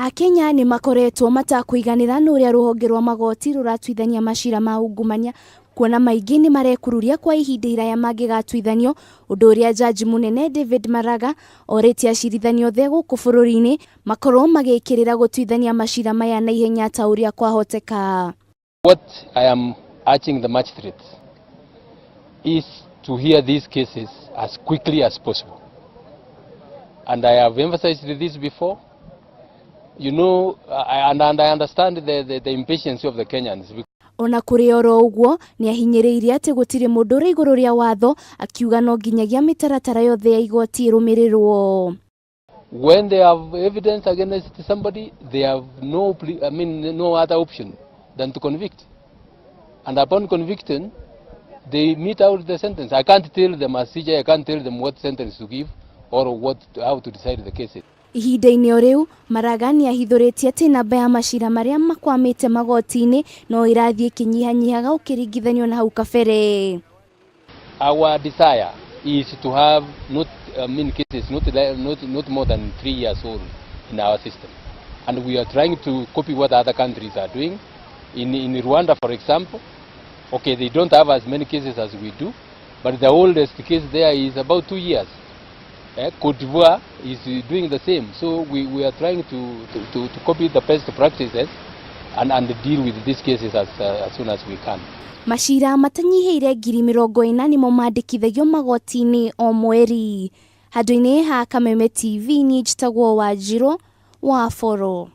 Akenya nĩ makoretwo matakũiganĩra nĩ ũrĩa rũhonge rwa magoti rũratuithania macira ma ungumania, kuona maingĩ nĩ marekururia kwa ihinda iraya mangĩgatuithanio, ũndũ ũrĩa jaji mũnene David Maraga orĩtie acirithania othe gũkũ bũrũri-inĩ makorwo magĩkĩrĩra gũtuithania macira maya na ihenya ta ũrĩa kwahoteka. What I am urging the magistrates is to hear these cases as quickly as possible. And I have emphasized this before. And I understand the impatience of the Kenyans. Ona kũrĩ oro ũguo, nĩ ahinyĩrĩirie atĩ gũtirĩ mũndũ ũrĩ igũrũ rĩa watho, akiuga no nginyagia mĩtaratara yothe ya igoti ĩrũmĩrĩrwo. When they have evidence against somebody, they have no, I mean, no other option than to convict. And upon conviction, they mete out the sentence. I can't tell them as CJ, I can't tell them what sentence to give or how to decide the cases. Ihinda-inĩ o rĩu, Maraga nĩ ahithũrĩtie atĩ namba ya macira marĩa makwamĩte magoti-inĩ no ĩrathiĩ ĩkĩnyihanyihaga ũkĩringithanio na hau kabere. Our desire is to have not, I mean, cases not more than 3 years old in our system. And we are trying to copy what other countries are doing. In Rwanda, for example, okay, they don't have as many cases as we do, but the oldest case there is about 2 years. Cote d'Ivoire is doing the same. So we are trying to copy the best practices and deal with these cases as soon as we can. Macira matanyihĩire 40,000 nĩmo mandĩkithagio magoti-inĩ o mweri. Handũ-inĩ ha Kameme TV, niĩ njĩtagwo Wanjirũ wa Boro.